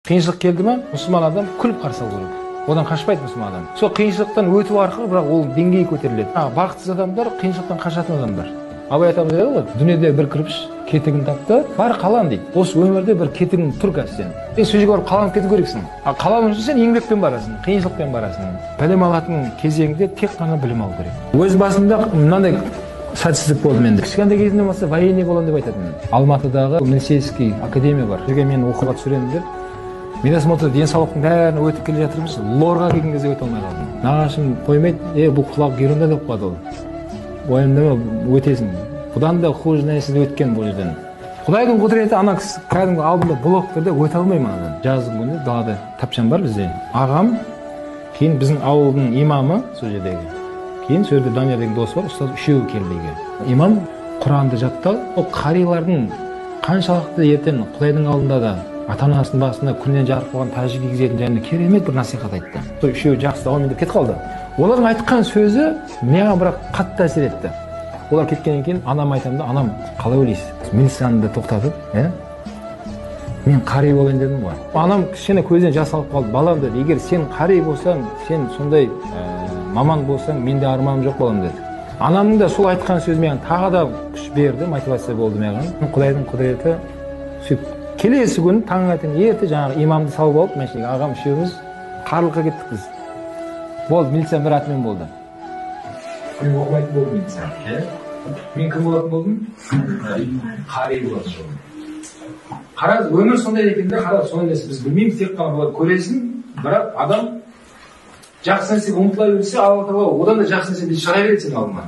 Қиыншылық келді ма, мұсылман адам күліп қарсы алу керек. Одан қашпайды мұсылман адам. Сол қиыншылықтан өту арқылы бірақ ол деңгей көтеріледі. Бақытсыз адамдар қиыншылықтан қашатын адамдар. Абай атамыз айтады ғой, дүниеде бір кірпіш кетігін тапты, бар қалан дейді. Осы өмірде бір кетігің тұр қазір сен. Сен сол жерге барып қаланып кету керексің. А қалану үшін сен еңбекпен барасың, қиыншылықпен барасың. Білім алатын кезеңде тек қана білім алу керек. Өз басымда мынандай сәтсіздік болды менде. Кішкентай кезімнен бастап военный боламын деп айтатынмын. Алматыдағы милицейский академия бар. Жерге мені оқуға түсіремін деп медосмотр денсаулықтың бәрін өтіп келе жатырмыз. Лорға келген кезде өте алмай қалдым. Нағашым қоймайды, бұл құлақ ерунда деп қояды ол. Уайымдама, өтесің. Бұдан да хуже нәрседен өткен бұл жерден. Құдайдың құдіреті, ана кісі кәдімгі алдында блок тұр да, өте алмаймын анадан. Жаздың күні далада тапшан бар бізде. Ағам, кейін біздің ауылдың имамы сол жердегі. Кейін сол жерде Данияр деген досы бар, ұстаз үшеуі келді үйге. Имам Құранды жаттау, ол қарилардың қаншалықты ертең Құдайдың алдында да ата-анасының басына күннен жарық болған тәжі кигізетін жайында керемет бір насихат айтты. Сол үшеуі жақсы әумин деп кетіп қалды. Олардың айтқан сөзі маған бірақ қатты әсер етті. Олар кеткеннен кейін анам айтамын да, анам қалай ойлайсыз? Милицияны да тоқтатып, мен қари болайын дедім ғой. Анам кішкене көзінен жас алып қалды. Балам деді, егер сен қари болсаң, сен сондай маман болсаң, менде арманым жоқ балам деді. Анамның да сол айтқан сөзі маған тағы да күш берді, мотивация болды маған. Құдайдың құдіреті сөйтіп келесі күні таңертең ерте жаңағы имамды салып алып, машинаға ағам үшеуміз Қарлыққа кеттік біз. Болды, милиция бір атымен болды. Мен оқымайтын болдым милиция. Мен кім болатын болдым? Қари болатын болдым. Қараңыз, өмір сондай екен де, қараңыз, сондай нәрсе біз білмейміз, тек қана болады көресің, бірақ адам жақсы нәрсеге ұмтыла берсе, Алла тағала одан да жақсы нәрсе шығара береді сенің алдыңа.